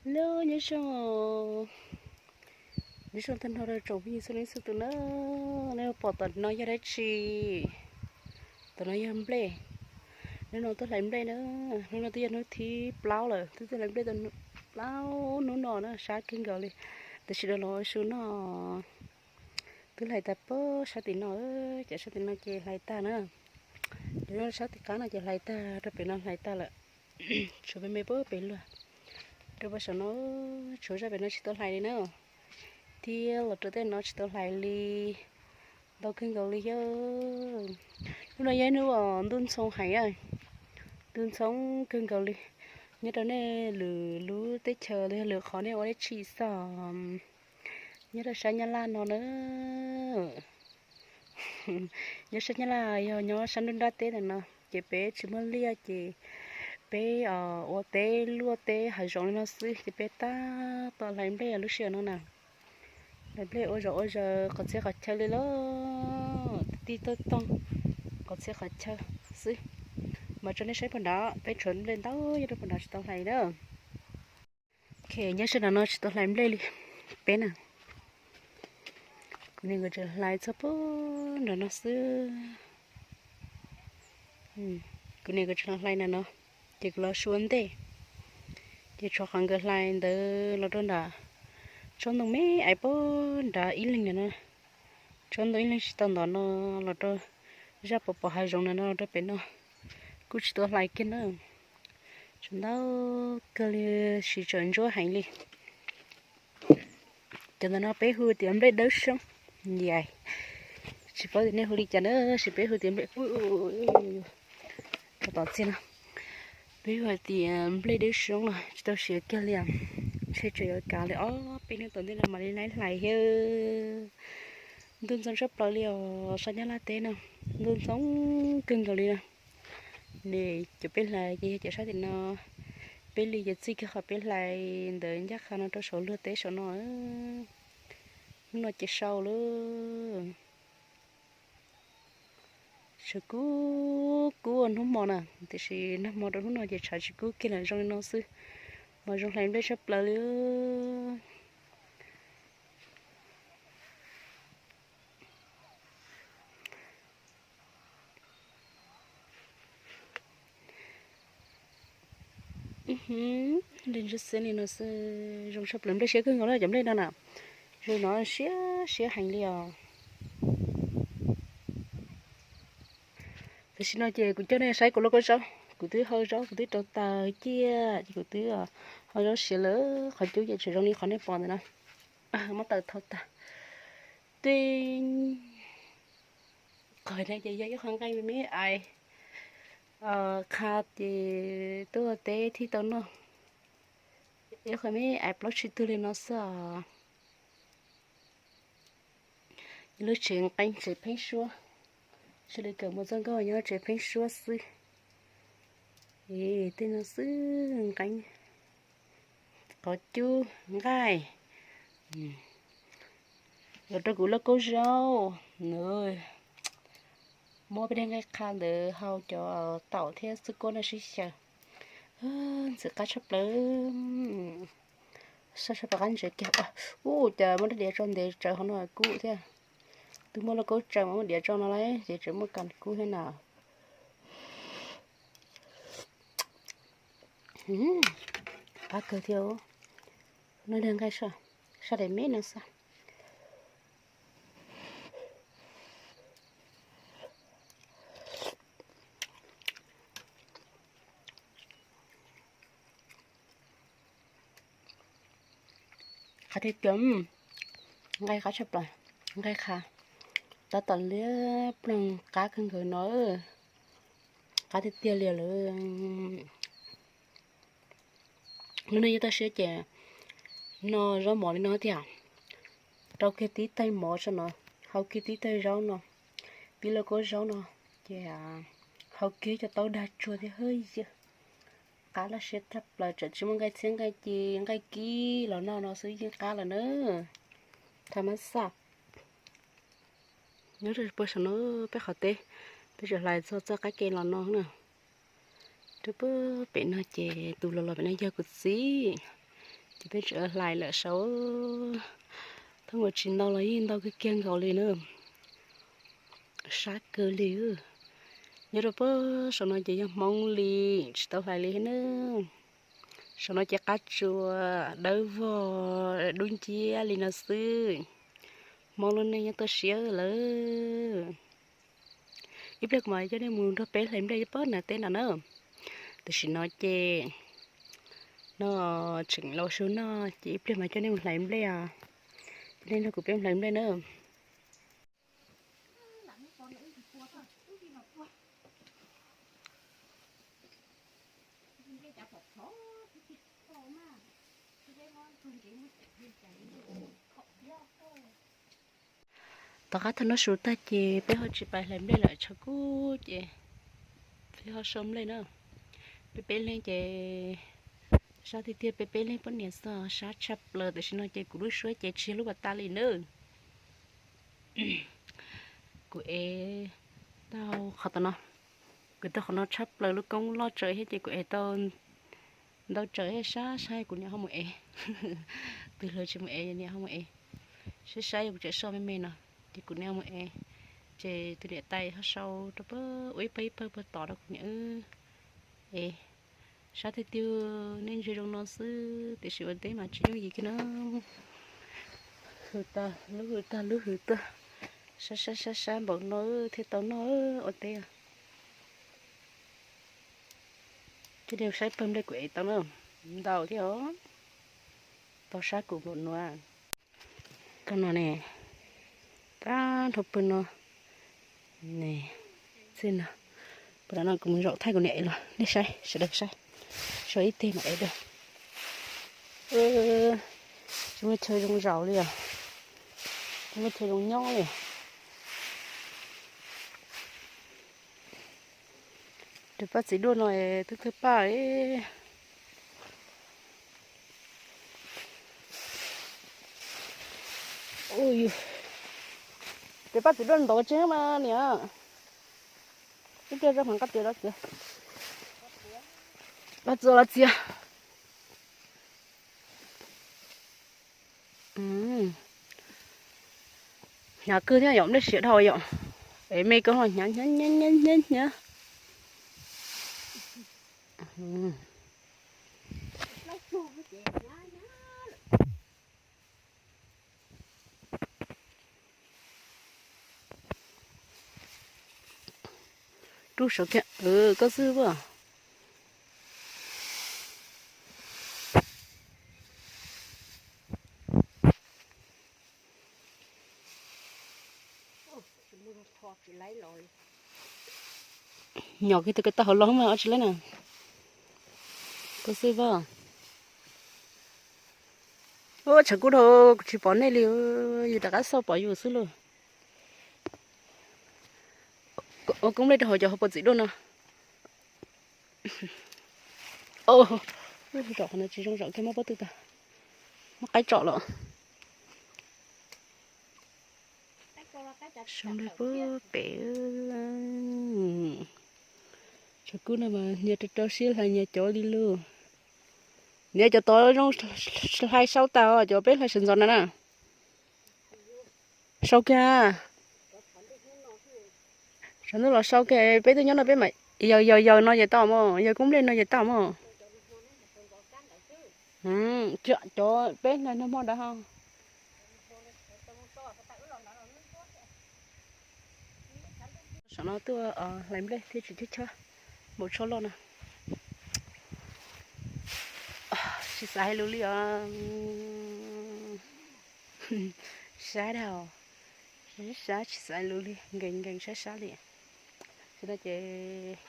Hello, nyob zoo, nyob zoo tag nrho rau tsoom phooj ywg txhua leej txhua tus na. Nej pom tom no yog dab tsi? Tom no yog nplej. Hnub no tuaj hlais nplej na. Hnub no twb yog hnub thib plaub lawm, twb tuaj hlais nplej tau plaub hnub no na, sab kawg nkaus li. Tam sim no los su no twb hlais tag pab sab tim no, cov sab tim no ces hlais tag na. Cov sab tim qab no ces hlais tag, rau pem no hlais tag lawm. Tshuav me me pab pem luag, rau pab saum no, tshuav zaj pem no tsis tau hlais li na. Thiab los rau tej no tsis tau hlais li, ntau kawg nkaus li yog. Hnub no yog hnub uas ntuj ntxhoo heev, ntuj ntxhoo kawg nkaus li. Nyob rau nej lwm lub teb chaws los yog lwm qhov nej ua dab tsi xwb, nyob rau sab Nyab Laj no na. Nyob sab Nyab Laj yog nyob sab nruab nrab teb ntawm no ces peb tsis muaj liaj ces peb ua teb luaj teb hav zoov li no xwb ces peb tab tom hlais nplej lub sij hawm no na. Hlais nplej ua zaum ua zaws qhov txhia qhov chaw li lauj, tij toj toog qhov txhia qhov chaw xwb. Mas tso nej saib puag nrad, peb tshuav nplej ntau nyob rau puag nrad tsis tau hlais na. Nyob sab nrad no tsis tau hlais nplej li. Peb na, kuv niam nkawd tseem hlais txog puag nrad no xwb. Kuv niam nkawd tseem hlais nrad no, ces kuv los su ua ntej. Ces tshuav qhov nkawd hlais ntawd los rau nram tsob ntoo me aiv puag nrad ib leeg na. Tsob ntoo ib leeg tsis tau ntawm no los rau zaj pom pom hav zoov ntawm no los rau pem no kuj tsis tau hlais kiag na. Tseem ntau kawg li, siv tseem ntsuab heev li. Cov ntawm no peb hu tias nplej dawb xyoob, yais, tsis paub tias nej hu li cas na, tab sis peb hu tias nplej, rau tom txiag no, peb hu tias nplej dawb xyoob no tsis tau siav kiag li os. Ntshe tseem yuav kav li ob peb hnub tom ntej no mam li laib hlais thiab. Ntuj ntxhoo tshaj plaws li os, sab Nyab Laj teb no ntuj ntxhoo kawg nkaus li na. Ne, cov peb hlais ces yog cov sab tim no, peb li ces txij kiag qhov peb hlais ntawd ncaj qha no rau saum luag teb saum no. Hnub no ces sau lawm. Tshav kub kub ua hnub hmo na, tiam sis nag hmo rau hnub no ces tshav tsis kub kiag lawm, zoo li no xwb. Mas zoo hlais nplej tshaj plaws li. Nplej ntsuab xeeb li no xwb, zoo tshaj plaws, nplej siab kawg nkaus na cov nplej no na. Zoo no siab siab heev li os. Tam sim no ces kuv coj nej saib kuv lauj kaub zaub, kuv twb hau zaub, kuv twb rau taws ciaj ces kuv twb hau zaub siav lawm, qhov cub ces tseem zoo li qhov nej pom ntawm no. Muab taws thau tag. Tej qhov no ces yog ib qho nqaij me me aiv, qha ces tuaj teb thiaj tau noj. Ib qho me aiv plaub tsib tug li no xwb os. Lub tsev nqeeb tsev pheeb suab, tsis li kawm mus txoj nkauj nyob tsev pheeb suab xwb. Tej no xwb nqeeb, qhov cub, nqaij. Los rau kuv lauj kaub zaub, muab peb daim nqaij qha ntawd hau cov taum thiab xwb kuab no sib xyaw, ntxim qab tshaj plaws. Sab sab pab qab ntsev kiag, ub, cas muaj rab diav tso ntev tsawv hauv no kub thiab. Twb muaj lauj kaub tsaws mas muaj diav tso no lauj, ces tseem muaj kas kub thiab na. Qab kawg thiab, no daim nqaij sab daim me no xwb. Qab tiag tiag, nqaij qab tshaj plaws, nqaij qha, tab tom liab ploog qab kawg nkaus no, qab tiag tiag li lawm. Lub neej yog toj siab ces no zaub mov li no tiag, rau kiag tib taig mov tso no, hau kiag tib taig zaub no, tib lauj kaub zaub no, ces hau kiag cov taub dag tsuag thiab hwb yawg. Qab laj siab tag plaws, tseem tsis muaj nqaij txhiab nqaij ci nqaij kib los noj no xwb yeej qab lawm na. Tha mab xaj. Nyob rau puag saum no peb qhov teb, peb tseem hlais txog txoj qab ke los no na. Rau puag pem no ces tus los los pem no yog kuv txiv, Ces peb tseem hlais lawm saud, thaj ua tsis ntau los yeej ntau kawg kiag nkaus li na. Sab kawg li. Nyob rau pem saum no ces yog Hmoob li, tsis tau hlais li thiab na. Saum no ces qab tsuas dawb vog dub nciab li no xwb. Hmoob lub neej nyob tuaj siab lawm. Ib pliag kuv mam coj nej mus nrog peb hlais nplej pem nav teb no na. Tam sim no ces no tseem los su noj ces ib pliag mam coj nej mus hlais nplej os. Nej nrog kuv peb hlais nplej na. Tom qab thaum noj su tag ces peb ho tsis pais hlais nplej lawm, tshav kub ces peb ho sau nplej na. Peb peb leeg ces sab tiag tiag, peb peb leeg poj niam xwb sab tshaj plaws. Tam sim no ces kuv lub suab ces tsis yog lub pas tas li na. Kuv ev tau qhov tom no, kuv tau qhov no tshaj plaws, lub koob loj tsawv thiab ces kuv ev tau ntau tsawv thiab, sab sab kuv niam ho mus ev. Tus hlub tsis mus ev, niam ho mus ev. Sab sab yog kuv tseem soj me me no, ces kuv niam ho mus ev. Ces tus niam tais ho sau rau pem ua ib pawg ib pawg puag tod rau kuv niam wb ev. Sab tiag tiag, nej ntsia zoo no xwb tiam sis ua teb mas tsis yooj yim kiag na. Hws tag lub hws tag lub hws tag, sab sab sab sab npaum no thiaj tau noj ua teb. Coj nej saib pawg nplej kuv ev tau na, ntau thiab os, tau sab kuv npaum no. Koj no ne, tag nrho pawg no ne, txij no, pawg no kuv mus zaum thaij kuv niam ev los nej saib, sawv daws saib, sau ib teg mam ev rau. Tsis muaj chaw zoo zaum li os, tsis muaj chaw zoo nyob li. Tus paj txiv duaj no twb thawj paj li. Tus paj txiv duaj ntov tseeb mas niam. Ib pliag zoo heev, qab tias los txiav, los txiav, los txiav. Hnyav kawg thiab yom, nplej siav dhau yom. Es me koj ho hnyav hnyav hnyav hnyav hnyav. Rub saud kiag, koj xwb as. Nyom kiag tus ko taw hauv los mas tsis laib na. Koj xwb as. Ua tshav kub dhau, kuv tsis pom nej li, yus rov qab xauj pom yus xwb lauj. Ua koob nplej rau hauv cov hauv paus txiv duaj no. Lub zaum qhov no tsis zoo zaum kiag, muab pob tw tag, muab qaib tsom los. Sau nplej puag pem. Tshav kub no mas nyias rau rau siab hlais nyias cov li lauj. Niam, cov tod zoo hlais sau tas os, cov peb hlais sawv ntxov na na. Sau kiag. Tshav ntuj los sau kiag, peb twb nyob no peb mam yaws yaws yaws no ces tau mog, yaws koob nplej no ces tau mog. Cov peb hlais nag hmo ntawd ho. Saum no tuaj hlais nplej thiaj tsis chob chob npaum tsho loj no. Tsis xav hais lus li os. Sab dag, sab tsis xav hais lus li, nkees nkees sab sab li. Tsis no ces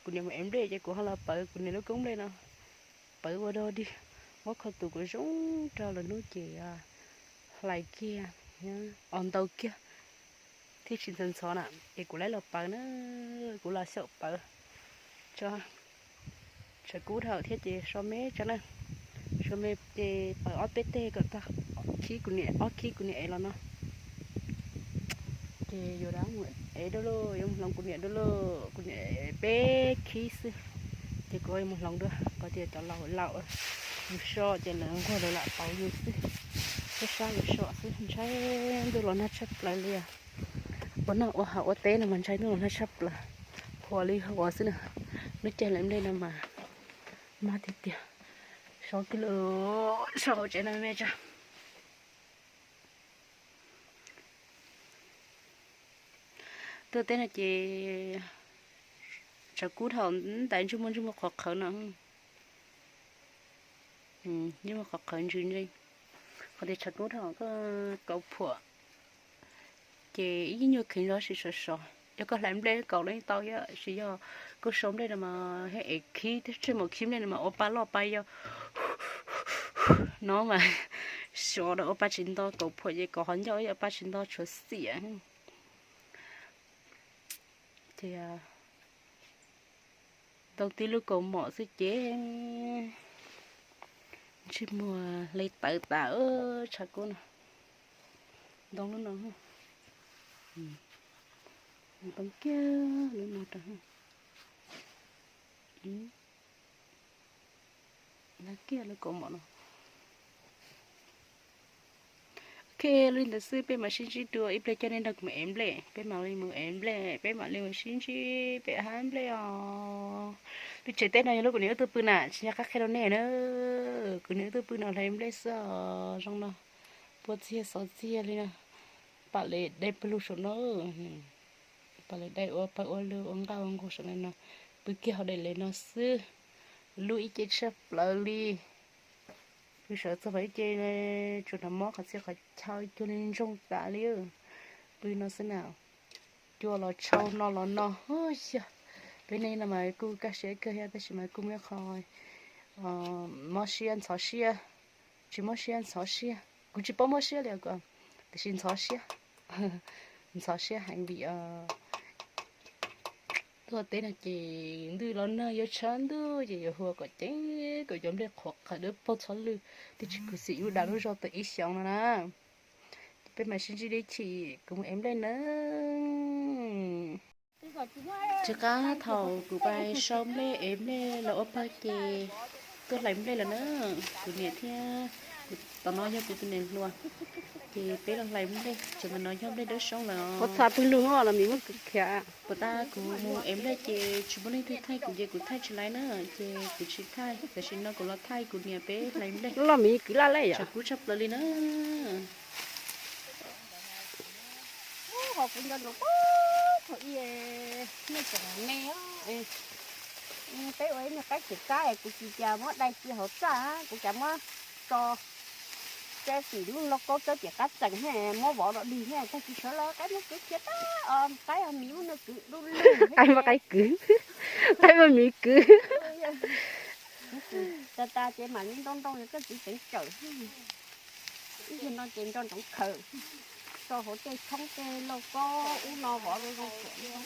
kuv niam mus ev nplej ces kuv ho los pawv kuv niam lub koob nplej no, pawv ua dog dig, muab kho tus kuv zoo rau lwm hnub ces hlais kiag, os ntau kiag thiaj tsis ntxhov ntxhov na, es kuv laib los pawv na, kuv los xyaum pawv tso. Tshav kub dhau thiab ces so me tso na, so me ces pawv ob peb teg kom tag khib kuv niam, ob khib kuv niam ev los no. Ces yuav rov mus ev dua lauj, yuav mus hloov kuv niam dua lauj, kuv niam peb khib xwb. Ces kuv yuav mus hloov dua, kuv tias cov laus laus, Yus so ces lawv nquag lawv lam pauv yus xwb, sab sab yus so xwb. Ntshai ntuj los nag tshaj plaws li os. Ua noj ua haus ua teb no mas ntshai ntuj los nag tshaj plaws. Qhuav li qhuav xwb na. Lub caij hlais nplej no mas mag tiag tiag. So kiag lawm, so hauv tsev no me tsa. Tuaj teb no ces tshav kub dhau ntais ntsej muag ntsej muag qhuav qhawv no. Ntsej muag qhuav qhawv ntsws ntsees, qhov tias tshav kub dhau koj kauv phuam ces ib nyuag kheev zog sis sov sov. Yog koj hlais nplej kauv los yeej tau thiab, sis yog koj so nplej no mas es khib, tsej muag khib nplej no mas ua pa loj pa yau no mas sov rau ua pa tsis nto, kauv phuam ces kauv qhov ncauj ua pa tsis nto tshuav xiam. Ces ntoo tib lub kaus mom xwb ces ntsej muag hle tawv tas tshav kub no. Ntoo lub no, ntoo kiag lub no rau, kiag lub kaus mom no. Ok, li ntawd xwb peb mam sib ntsib dua ib pliag coj nej nrog kuv mus ev nplej, peb mam li mus ev nplej, peb mam li mus sib ntsib peb hab nplej os. Lub tsev teb no yog lub kuv niam wb tuaj pw na, tsis nco qab qhia rau nej na. Kuv niam wb tuaj pw no hlais nplej xwb os, zoo no. Pua txiag xov txiag li no, pam li dai pawg lug saum no, pam li dai ua pawg ua lug ua nqaj ua nqug saum no, pw kiag hauv daim li no xwb. Lub ib ce tshaj plaws li. Pw sawv txog ib ce tsuas hnov mob qhov txhia qhov chaw cuag li ntsoog tas li. Pw no xwb na, cua los tshau no los no. Yog peb neej no mas kuj kaj siab kawg thiab tab sis mas kuj muaj qhov mob siab ntxhov siab, tsis mob siab ntxhov siab. Kuv tsis paub mob siab li os, tiam sis ntxhov siab, ntxhov siab heev vim tuaj teb no ces ntuj los nag yuav tshav ntuj ces yuav hu kom ceev kom cov nplej qhuav qhawv dawb paug txhob lwj, twb tsis khuv xim yus dam lub zog tau ib xyoos no na. Ces peb mam sib ntsib dib chim kuv mus ev nplej na. Tsis qab thaum kuv pais sau nplej ev nplej los ua pawg ces tuaj hlais nplej lawm na. Kuv niam thiab, tom no yog kuv tus niam hluas, ces peb los hlais nplej, tsev ntawm no yog nplej dawb soob lawm. Puas tag kuv mus ev nplej ces tsis muaj leej twg thaij kuv ces kuv thaij tsis laib na, ces kuv tsis thaij, tam sim no kuv los thaij kuv niam peb hlais nplej. Tshav kub tshaj plaws li na. Ho kuv nco ntsoov thaum ub nej tseem me, peb ua ib nyuag qaib txiv kab, kuv tsis cas muab dai cia hauv txaj, kuv cas muab tso, teb tim lub lauj kaub txawb tim qab txeem thiab muab vov los dig thiab, tag kis sawv los qaib muab kwv khiav tag, qaib miv muab nws kwv du lug, qaib muab qaib kwv, qaib muab miv kwv. Kuv kwv tas tas ces mam li ntoo ntoo koj txiv teev tsawm. Ib yam no ces nco ntsoov khaws tso hauv tej tshoob tej lauj kaub ub no vov zoo zoo.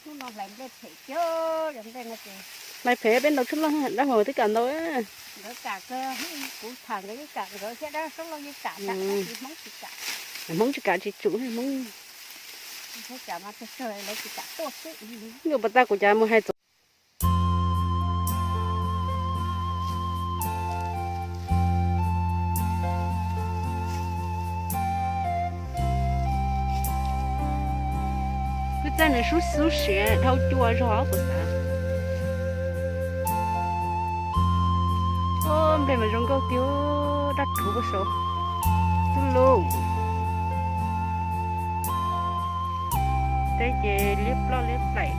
Hnub no hlais nplej phem tiag, yog nplej no ces hlais phem peb ntaus tshoob loj dab hua twb kam ntaus. Nkawd kam kawg, kuv tham nkawd yeej kam, nkawd thiab dab soob loj yeej kam, tab sis Hmoob tsis kam. Hmoob tsis kam tsis tsum Hmoob. Nkawd kam mas tsawg tsawg lawv tsis kam tuaj xwb. Nyuaj puas tag kuv cas mus hais txog. Kwv txaj nws sub xub siav dhau cua zog puas xav. Nplej mas zoo nkauj tiag, daj rhuv puag saud xwb lauj. Teb ces liab ploj liab plaim.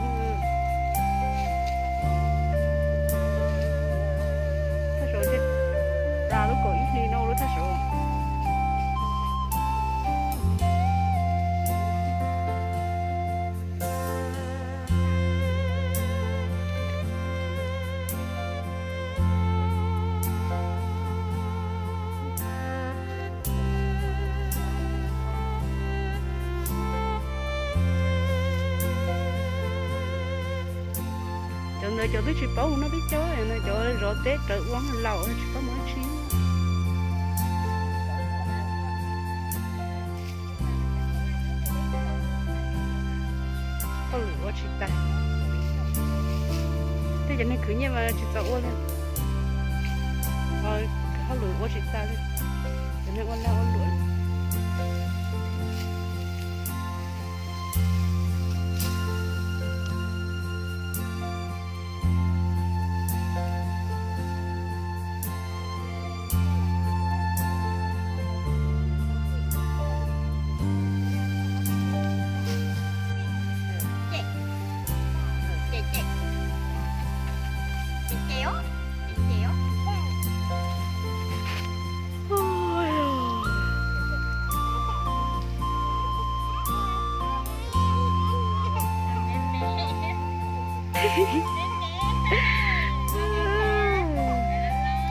Thaj saud, lub kaum ib hlis no lub thaj saud. Cov ntawd cov twb tsis paub mus noj teb chaws, cov zov teb raws ua laus tsis paub mus dab tsi. Hauj lwm ua tsis tag. Ces neeg khwv nyiaj mas tsis txaus ua li, ho hauj lwm ua tsis tag li, ces neeg ua lag ua luam.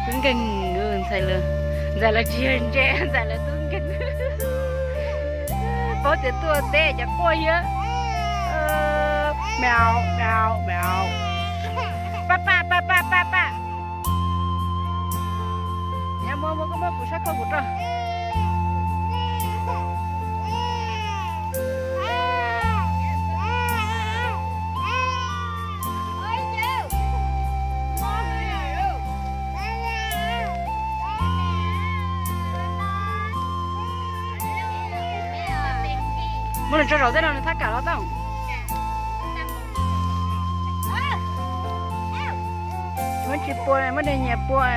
Tub nkeeg, ntxhais lawv, ntxhais lawv tsis yog ntse, ntxhais lawv tub nkeeg. Paub tias tuaj teb cov quaj thiab. Meow, meow, meow. Pa pa pa pa pa pa. Yog muaj muaj koj muab kuv sab koj kuv rau. Muab nws tso zaum tej no nws thab kam los tau. Muab tsis pua, muab nws nyiam pua.